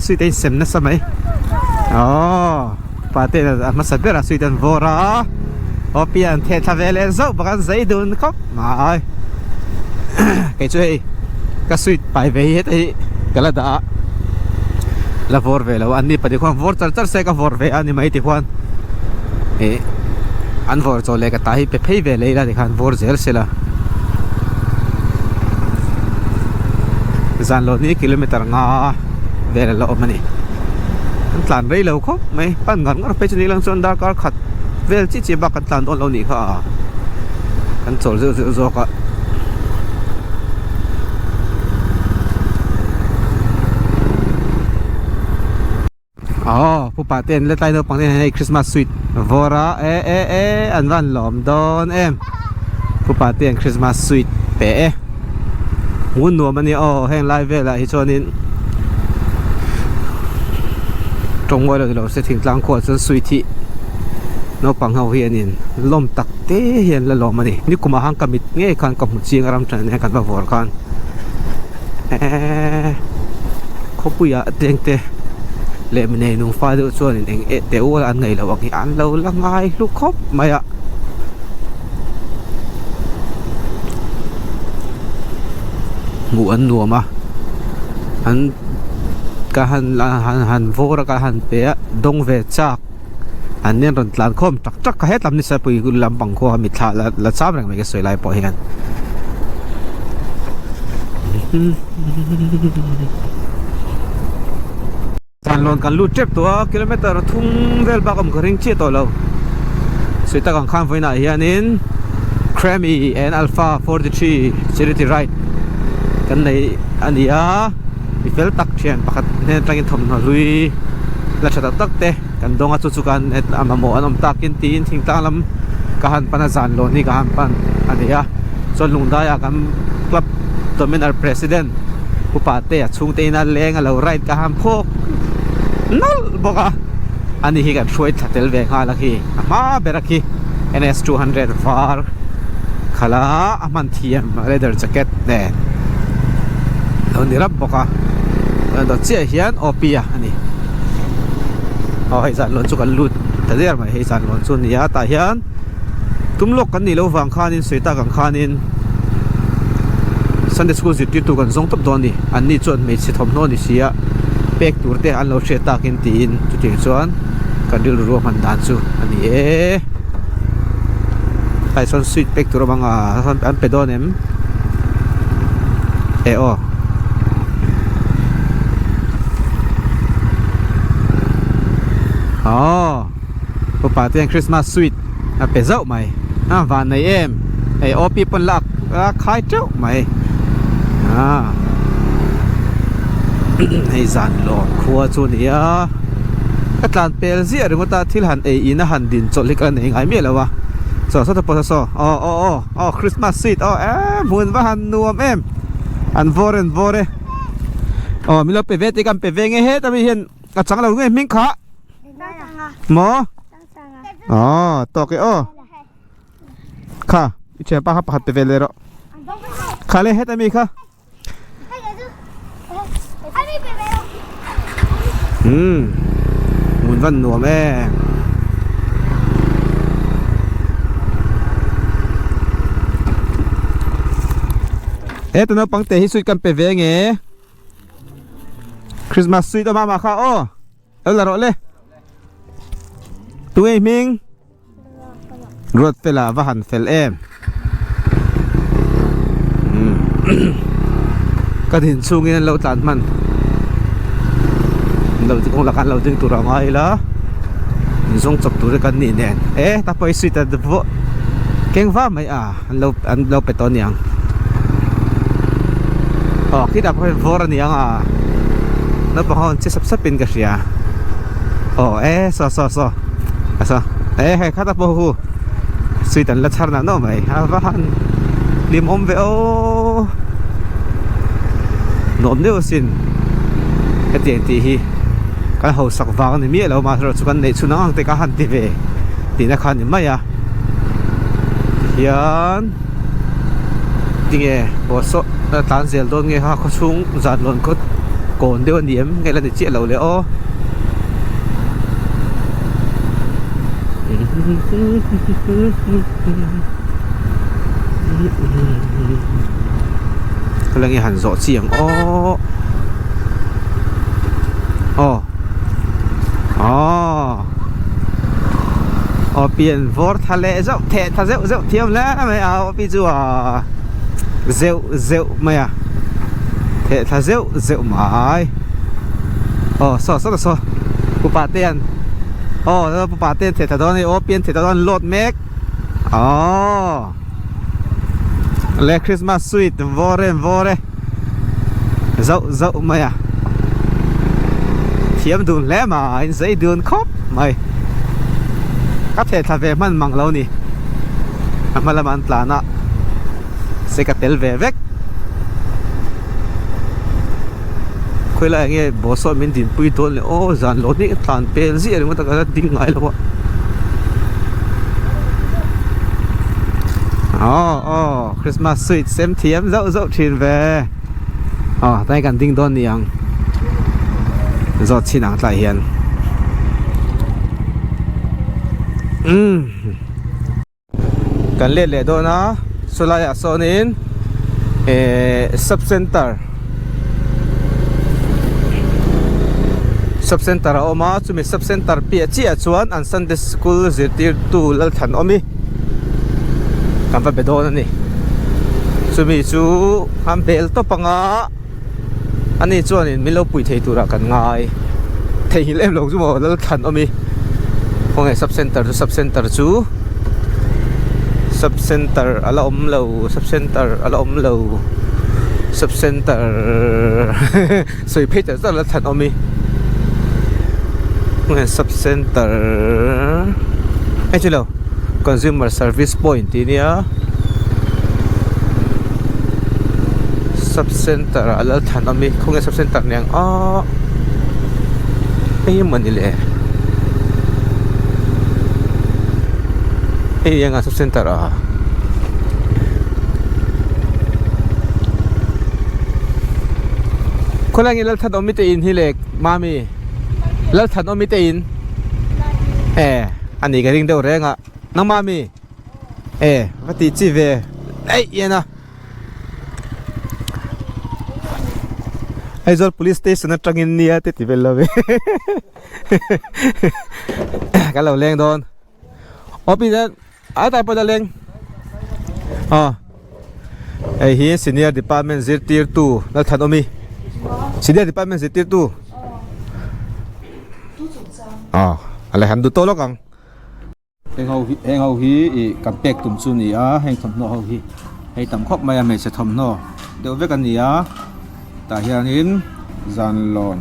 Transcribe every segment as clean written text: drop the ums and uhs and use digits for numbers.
sweet a insem nasa mai aww pa te a hmasa ber a sweet an vawr a aw pian theh thla ve leh zauh bawk a an zai dun khawp mai kei chu hei ka sweet pai ve hi heta hi ka la dah a la vawr ve lo a an ni pahnih khuan vawr char char se ka vawr ve a ni mai tikhuan ih an vawr chaw leh ka ta hi pe phei ve leh ila tikhan vawr zel sela zan lo ni kilometer nga vel a la awm a ni an tlan rei lo khawp mai pan ngar ngar phei chu ni lang chuan darkar khat vel chiah chiah bak kan tlan dawn lo nih kha a kan chawl zeuh zeuh zawk a. Aw pupa te an la tlai naupang te hian hei Christmas sweet vawr a e e e an van lawm dawn em pupa te an Christmas sweet pe e ngun nuam a nia aw heng lai velah hi chuanin tawng ngawi lo nilo se thingtlang khuaah chuan sweet hi naupang ho hi an in lawm tak te hi an la lawm a ni nikum ah khan ka mit ngei khan ka hmu chiang a ram ṭan nen kan va vawr khan eeeeh khawpuiah tengte leh mi nei nung fa deuh chuanin eng eh teh ual an ngaih loh ang hi an lo la ngai hlu khawp mai a. Hmuh an nuam a an ka han han han vawr a ka han pe a dawng ve chak an nen rawn tlan khawm tak tak kha hetlam ni sepui lampang khua mitthla la la cham reng mai ka sawi lai pawh hian. Zanlawn kan lut tep tawh a kilometer thum vel bak awm ka ring chiah tawh lo sawi tak ang khan vawiinah hianin Cremi and Alpha 43 Charity Ride kan nei a ni a mi fel tak thian pakhat hnen atangin thawmhnaw hlui la tha tak tak te kan dawng a chu chu kan a mamawh an awm takin tiin thingtlang lam ka han pan a zanlawn hi ka han pan a ni a chuan Lungdaiah kan club Dominar President Upa te a chhungte in a leng a lo ride ka han phawk nawlh bawk a ani hi kan hruai thla tel ve nghal a khi a hma ber a khi N S 200 var khala a hman thiam leather jacket nen lo ni rap bawk a chuan dawt chiah hian O P a ani aw hei zan lawn chu kan lut ta der mai hei zan lawn chu a ni a tah hian tum lawk kan nih loh vang khanin sawi tak ang khanin Sunday school zirtirtu kan zawng tawp dawn a ni an ni chuan hmeichhe thawmhnaw ni si a pek tur te an lo hriat takin tiin chutiang chuan kan rilru ruahman dan chu a ni e tlai sawn sweet pek tur awm ang a an pe dawn em e aw. Aww. Upa te hian Christmas sweet a pe zauh mai a van nei em hei OP pawn lak a khai teuh mai a hei zan lawm khua chu a ni a ka tlan pel ziah ringawt a thil han ei in a han din chawlh hi ka la nei ngai miah lo a chaw saw te pawh saw aw aw aw aw Christmas sweet aw em hmun va han nuam em an vawr an vawr e aw min lo pe ve tih ka an pe ve nge heta mi hian a chang lo nge hming kha. Maw? Aw, tawk e aw. Kha, i thianpa kha pakhat pe ve leh rawh. Kha le het ami kha. Hmm. Mun van nuam em. E tu naupang te hi sweet kan pe ve nge. Christmas sweet a mama kha aw. Lo la rawh le. Tunge hming? Ruat fela va han fel em. Ka din chungin an lo tlan hman. Lo ti kawng lakah an lo ding tur a ngai ila. Inzawng chawp tur te kan nih nen. E ta pawh i sweet a keng va mai a. An lo an lo pe tawh aniang aw khitah pawh hian vawr aniang a naupang ho an che sap sap in ka hria aw e saw saw saw a saw e hei khatah pawh hu sweet an la chhar nah nawh mai a va han hlim awm ve aw nuam deuh asin hetiang tih hi kan hausak vang a ni miah lo mahse chu kan neih chhun ang ang te kha han ti ve tihna kha a ni mai a. Tihian tinge bawrhsawh a tlan zel dawn nge kha khawchhung zan lawn khaw kawn deuh a ni em nge la ni chiah lo le aw. Khawlai nge han zawh chi ang aw aw aw aw pian vawr tha leh zeuh theh tha zeuh zeuh thiam hle mai a aw pi chu a zeuh zeuh mai a theh thla zeuh zeuh mai aw saw saw saw upa te an aw upa te an theh thla dawn a ni aw pi an theh thla dawn load mek aw le Christmas sweet vawr e vawr e zauh zauh mai a thiam dun hle mai in zei dun khawp mai ka theh thla ve hman mang lo ni a hma lamah an tlan a se ka tel ve vek khawilai ah nge bus sawn min dinpui dawn le aw zan lo hnih tlan pel ziah ringawt a ka la ding ngai lo a aw aw Christmas sweet sem thiam zauh zauh thin ve aw tlai kan ding dawn ni ang zawt chhin ang tlai hian umm. Kan let leh dawn a saw laiah sawnin ehh sub center sub center a awm a chumi sub center piah chiah chuan an sunday school zirtirtu Lalthan awm i kan va be dawn a ni chumi chu an bel tawp ang a ani chuanin min lo pui thei turah kan ngai theihnghilh em lo chu maw Lalthlan awm i khawnge sub center chu sub center chu sub center a la awm lo sub center a la awm lo sub center sawi phei tak tak Lalthlan awm i khawnge sub center hei chu lo consumer service point tih ania. Sub center ah Lalthan awm i khawnge sub center ni ang aw hei hi mawni le hei hi eng a sub center ah khawlai nge Lalthan awm i te in hi le mami Lalthan awm i te in e ani ka ring deuh reng a nangmah ami e va tih chi ve eih en a. Aizawl police station atangin nia te ti vel lo ve kan lo leng dawn aw pi hian a tlai pawh la leng aw hei hi senior department zirtirtu Lalthanawmi senior department zirtirtu aw a la han duh tawh lawk ang. Heng ho hi heng ho hi ih kan pek tum chu a ni a heng thawmhnaw ho hi hei tam khawp mai a hmeichhe thawmhnaw deuh vek a ni a tah hianin zanlawn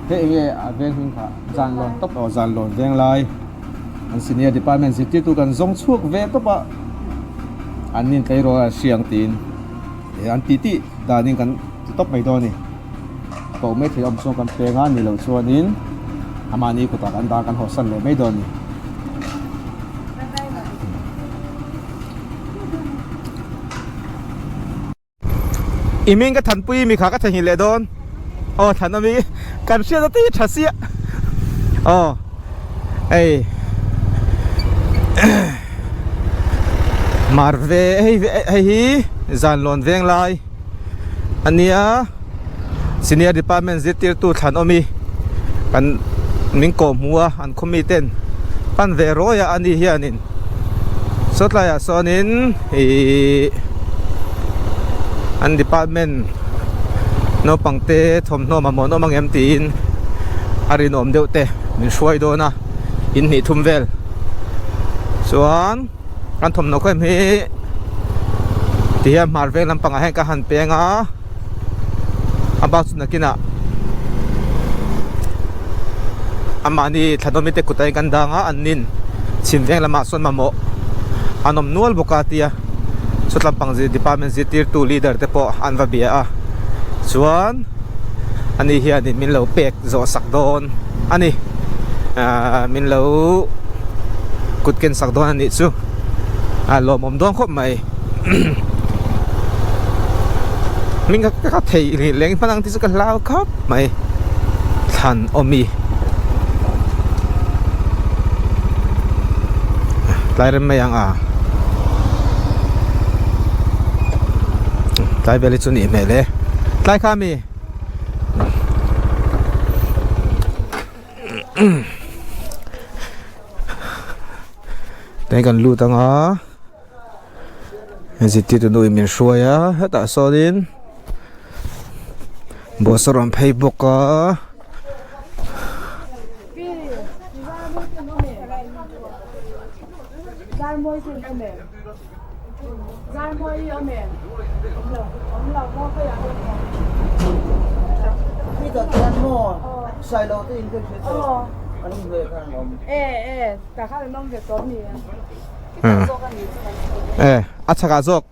hei eng nge a veng hming kha zanlawn tawp aw zanlawn veng lai an senior department zirtirtu kan zawng chhuak ve tawp a an nin tleirawl an hria ang tiin an tih tih danin kan ti tawp mai dawn a ni. Koh mai thei awm chuan kan peng a ni loh chuanin a mahni kutah kan dah kan hawsan leh mai dawn a ni. I ming ka thanpui mi kha ka theihnghilh leh dawn aw thlan awm i kan hriat a tih tha sia aw hei mar ve hei hei hi zanlawn veng lai. A nia senior department zirtirtu thlan awm i kan min kawh hmu a an khaw mi ten pan ve rawi a ani hianin saw tlaiah sawnin ihh an department naupang te thawmhnaw mamawh an awm ang em tiin a rinawm deuh te min hruai dawn a in hnih thum vel chuan. Kan thawmhnaw khaw em hi ti hian hmar veng lampangah hian ka han peng a a bak chu nakinah amahni thlanawmi te kutah hian kan dang a an nin chhim veng lamah sawn mamawh an awm nual bawk a tia saw tlampang department zirtirtu leader te pawh an va bia a chuan ani hianin min lo pek zawh sak dawn a ni ahh min lo kut ken sak dawn a nih chu a lawmawm dawn khawp mai. Hming kha ka thei rih leng hman ang tih chu ka hlau khawp mai thlan awmi tlai rem mai ang a tlai vel hi chu nih hmel e tlai kha mi Teng kan lut ang a zirtirtu nu in min hruai a hetah sawnin bus a rawn phei bawk a. E a chhakah zawk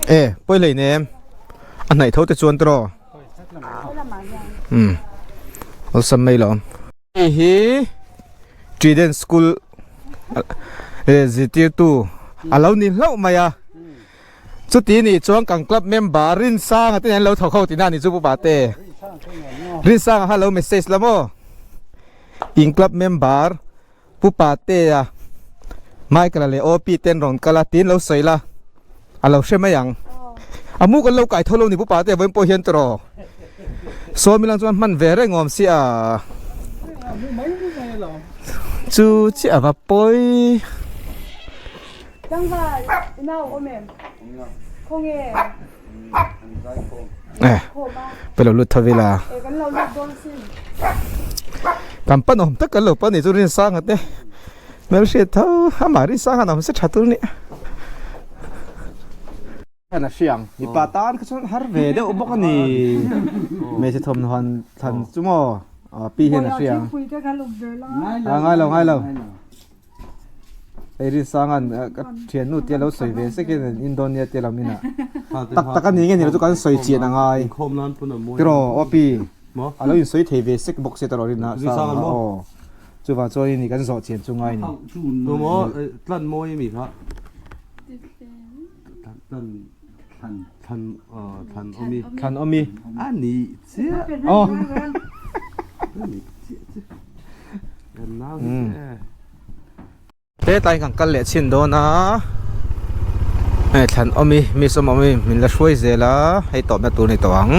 e pawi hlei nem a hnaih tho te chuan tiraw umm awlsam mai lo. Hei hi Trident School zirtirtu a lo ni hlauh mai a chuti nih chuan kan club member Rinsanga te nen an lo thawk ho tihna a ni chu Pu Pate Rinsanga kha lo message la maw in club member Pu Patea Michael-a leh OP te an rawn kal a tiin lo sawi la a lo hre mai ang a mu kan lo kai tho lo ni Pu Patea vawiin pawh hian tawh sawmi lang chuan hman ve reng awm sia chu chiah a va pawi Pe lo lut tho ila kan pan awm tak kan lo pan nih chu Rinsanga te hmelhriat tho amah Rinsanga an awm se tha tur a ni mipa tan kha chuan har ve deuh bawk a ni hmeichhe thawmhnaw han thlan chu maw pi hian a hria ang a ngai lo ngai lo. Hei Rinsanga'n ka thiannu tia lo sawi ve sek hian Indonesia tia lam inah tak tak a ni nge ni lo chu kan sawi chian a ngai tiraw aw pi a lo insawi thei ve sek bawk sia tiraw Rinna Sanga aw chuvang chuan ini kan zawh chian chu ngai ni. Tlan mawi mi kha tlan thlan thlan awmi thlan awmi a ni chiah aw Hetlai kan kal leh chhin dawn a hei thlan awm hi mi sawm awm hi min la hruai zel a hei tawpna tur a ni tawh ang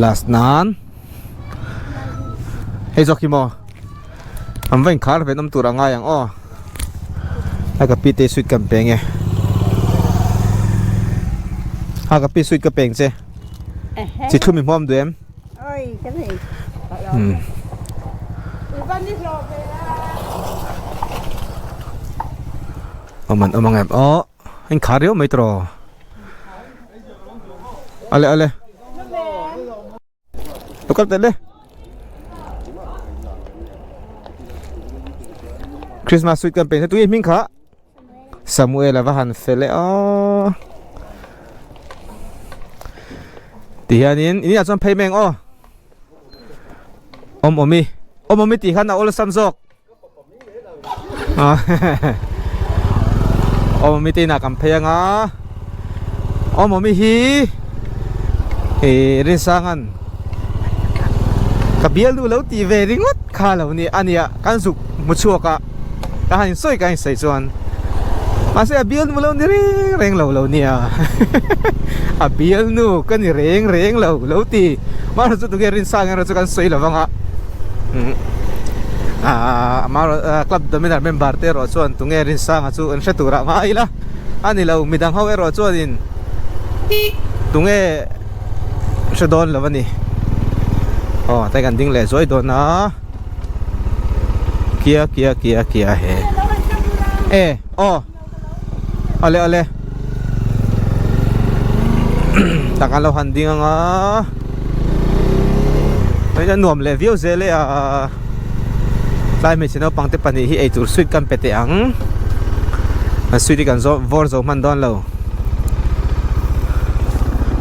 last nan hei zawk hi maw an va inkhar ve nawm tur a ngai ang aw a ka pi te sweet kan peng e a ka pi sweet ka peng che. Chi thlum i hmuam duh em? Hmm. Awm an awm ang em? Aw, in khar riau mai tawh. Ale ale. Lo kal teh le. Christmas sweet kan peng tui hming kha. Samuel a va han fel e aw. Ti hianin in inah chuan phei mai ang aw. Awm awmi awm awmi tih khan a awlsam zawk. Awm awmi te inah kan phei anga awm awmi hi ih Rinsanga'n ka bial duh lo tih ve ringawt kha lo ni a nia kan zuk hmu chhuak a ka han insawi ka insawi chuan mahse a bial nu lo ni reng reng lo lo nia a bial nu ka ni reng reng lo lo ti mahse chu tunge Rinsang erawh chu kan sawi lo vang a ahh club dominar member te erawh chuan tunge Rinsanga chu an hre tur ah ngai ila a ni lo midang ho erawh chuanin tunge hre dawn lo a ni aw tlai kan ding leh zuai dawn a kia kia kia kia he e aw ale ale tak an lo han ding anga hei a nuam leh viau zel e a tlai hmeichhe naupang te pahnih hi eitur sweet kan pe teh ang an sweet hi kan zawh vawr zo hman dawn lo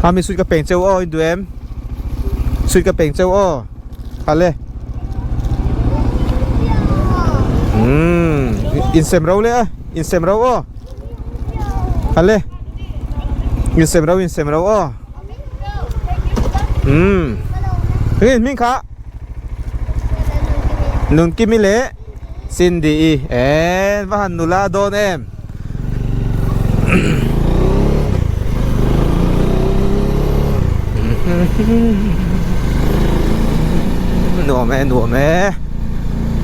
a mi sweet ka peng cheu aw in duh em sweet ka peng cheu aw. Ale. Umm. Insem ro leh a insem ro aw ale insem ro insem ro aw umm enge hming kha Nunkimi leh Cindy i eh va han nula dawn em. Nuam e nuam e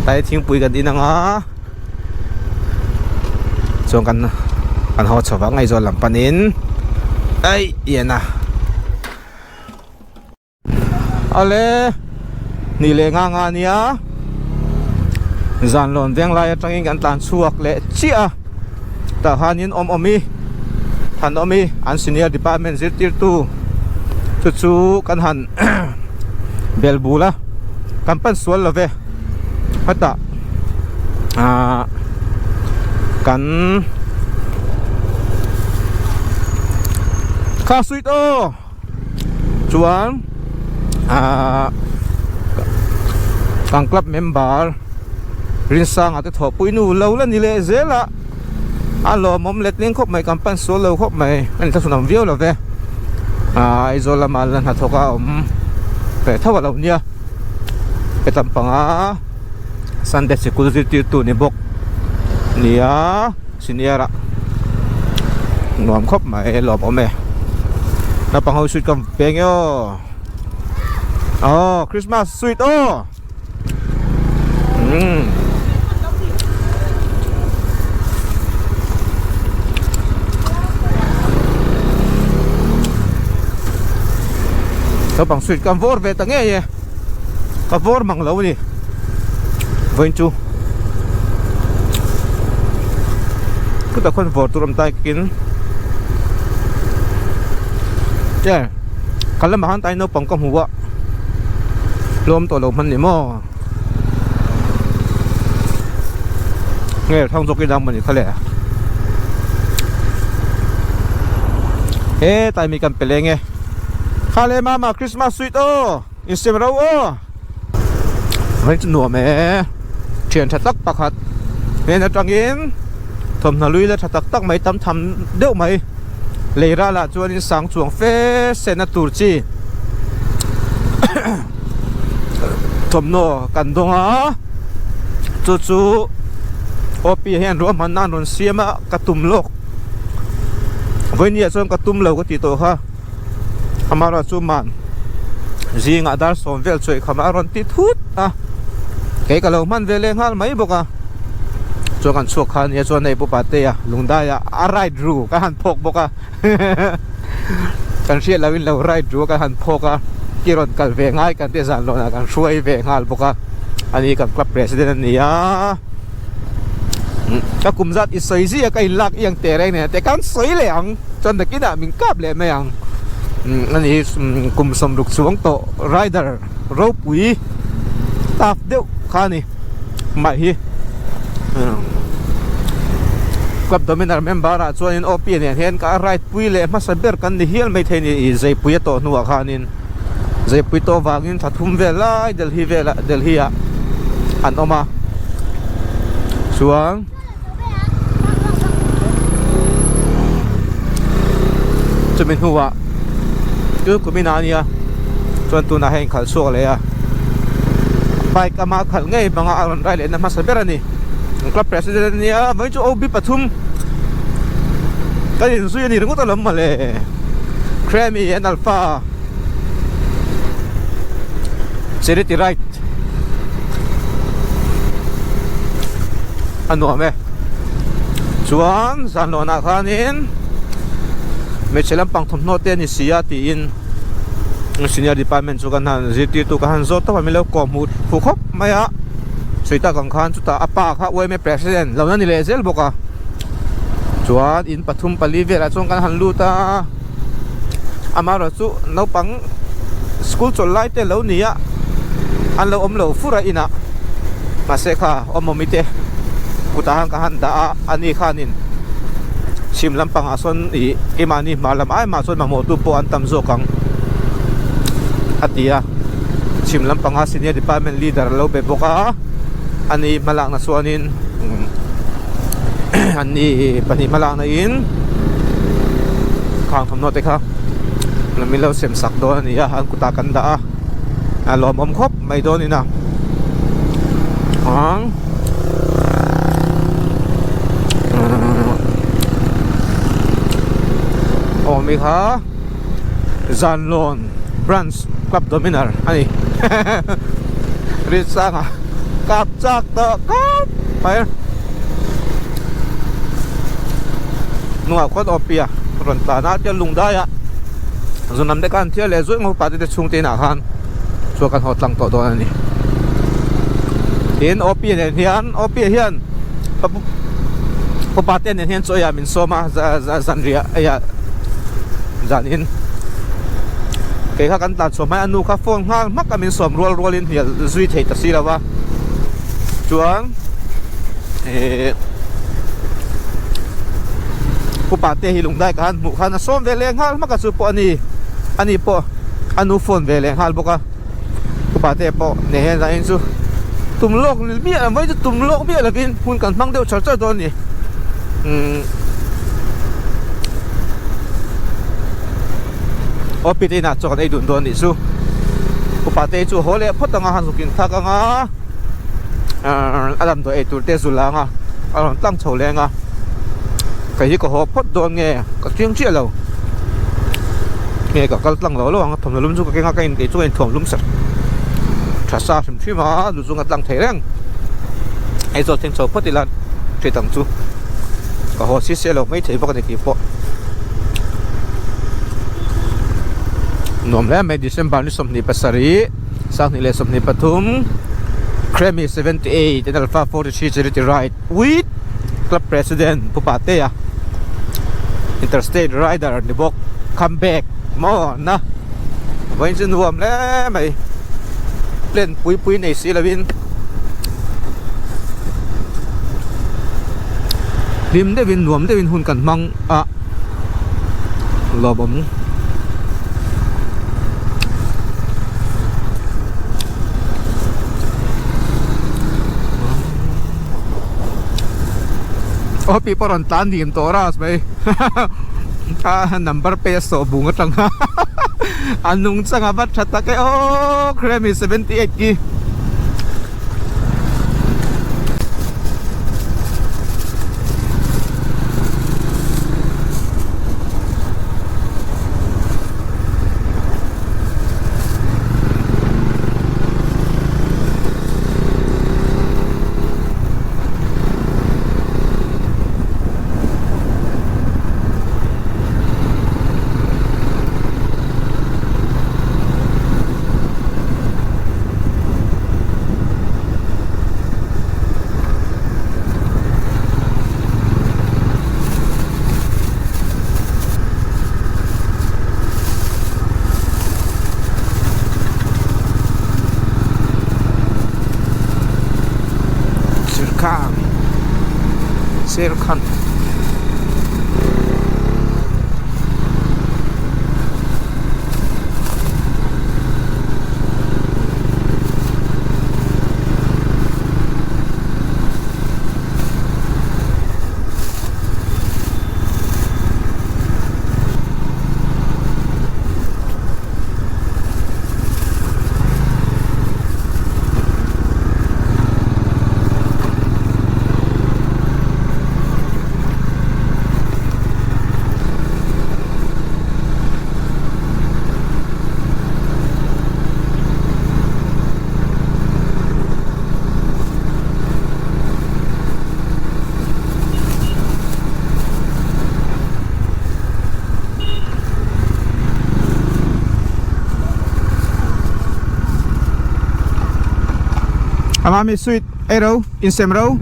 tlai thingpui kan in anga chuan kan kan haw chho vang Aizawl lam panin aih ian a. Ale ni leh nga nga ania zan lawn veng lai atangin kan tlan chhuak leh chiah a tah khanin awm awm i han awm i an senior department zirtirtu chu chu kan han bel bul a kan pan sual lo ve hetah ahh kan kha sweet aw. Chuan ahh kan club member Rinsanga te thawhpui nu lo la ni leh zel a a lawmawm letling khawp mai kan pan sual lo khawp mai a ni thlasun awm viau lo ve ahh Aizawl lama la hnathawk a awm ve tho a lo nia hetam panga Sunday sikul zirtirtu ni bawk nia. Senior ah nuam khawp mai lawmawm e naupang ho suit ka peng e aw aw Christmas suit aw umm naupang suit ka vawr ve ta ngei e ka vawr mang lo a ni vawiin chu chutah khuan vawr tur a awm ta in che kan lamah khan tlai naupang ka hmu a hlawm tawh lo hman ni maw nge thang zawk in ang mawni kha le he tlai mi kan pe leng e kha le mama Christmas sweet aw insem ro aw. Hei chu nuam e thian tha tak pakhat hnen atangin thawmhnaw lui la tha tak tak mai tam tham deuh mai lei ralah chuanin sang chuang fe sena tur chi thawmhnaw kan dawng a chu chu OP hian ruahmanna an rawn siam a ka tum lawk vawinia chuan ka tum lo ka tih tawh kha. Amara chu man zingah dar sawm vel chuaih kham a rawn ti thut a kei ka lo hman ve leh nghal mai bawk a chuan kan chhuak kha ania chuan hei pu Patea Lungdaia a ride ru ka han phawk bawk a kan hriat loh in lo ride ru a kan han phawk a ki rawn kal ve ngai kan ti zan lawnah kan hruai ve nghal bawk a ani kan club president a ni a. Ka kum zat i sawi zia ka inlak i ang teh reng nen te kan sawi leh ang chuan nakinah min kap leh mai ang ani kum sawmruk chuang tawh rider ropui tap deuh kha a ni mah hi club dominar member ah chuanin OP nen hian ka ride pui leh hmasa ber kan ni hial maithei a ni ih zeipui a tawh hnuah khanin. Zeipui tawh vangin thla thum vel lai Delhi velah Delhi ah an awm a chuan chumi hnuah chu kumin ah ania chuan tunah hei inkhalh chhuak leh a bike ama khalh ngei hmanga a rawn ride lehna hmasa ber a ni club president ania vawiin chu OB pathum kan inzui a ni ringawt alawm mawle. Kremi and Alpha Charity Ride a nuam e chuan zan lawnah khanin hmeichhe lampang thawmhnaw te a ni si a tiin senior department chu kan han zirtirtu ka han zawt tawp a min lo kawh hmuh fuh khawp mai a sawi tak ang khan chutah a pa kha yma president lo na ni leh zel bawk a chuan in pathum pali velah chuan kan han lut a amaherawh chu naupang school chawlh lai te lo ni a an lo awm lo fur a inah mahse kha awm awm ite kutah khan ka han dah a ani khanin chhim lampangah sawn ih keimahni hma lam ai mah chuan mamawh tu pawh an tam zawk ang a ti a chhim lampanga senior department leader a lo be bawk a ani hmalakna chuanin. an ni pahnih hmalakna in khang thawmhnaw te kha min lo sem sak dawn a ni a an kutah kan dah a a lawmawm khawp mai dawn in a ang aw mi kha Zanlawn branch club dominar a ni Rinchanga kap chak tawh kap mai hnungah khuan awpia rawn tlan a tiang lung dai a zunam te khan thil leh zuih ngawt te chhungte inah khan chuan kan haw tlang tawh dawn a ni tin awpia nen hian awpia hian upa te nen hian chaw eiah min sawm a zanriah eiah zanin kei kha kan tlan chhuah hmai a nu kha phone nghal hmak a min sawm rual rualin hnial zui thei ta si lo va chuan eh upa te hi lungdai ka han hmuh khan a sawm ve leh nghal hmak a chu pawh a ni ani pawh a nu phone ve leh nghal bawk a. Upa te pawh nei hian zanin chu tum lawk miah lo mai chu tum lawk miah lovin hun kan hmang deuh char char dawn a ni umm aw pite inah chaw kan ei dun dawn a nih chu upa te chu haw leh phawt anga han zuk in thlak anga ahh a damdawi ei tur te zu la anga a rawn tlang chho leng a kei hi ka haw phawt dawn nge ka chiang chiah lo nge ka kal tlang lo lo ang. Thawmhnaw lum chu ka keng a ka in kei chu ka inthuam lum sak tha sa hrim hrim a lu chunga tlang thei reng hei zawt thleng chho phawt ila hriat ang chu ka haw si si lo mai thei bawk a ni tih pawh nuam hle mai December ni 27 2023 Kremi 78 and Alpha 43 Charity Ride with Club President Pu Patea Interstate Rider ni bawk comeback maw na vawiin chu nuam hle mai plan pui pui nei si lovin hlim deuhin nuam deuhin hun kan hmang a lawmawm. Aw pi pawh rawn tlan dim tawh ras mai a number pe a sawh bung atang a a nung chang a va tha tak e aw Kremi 78 ki. Sirkhan Sirkhan Amami sweet ei ro insem ro.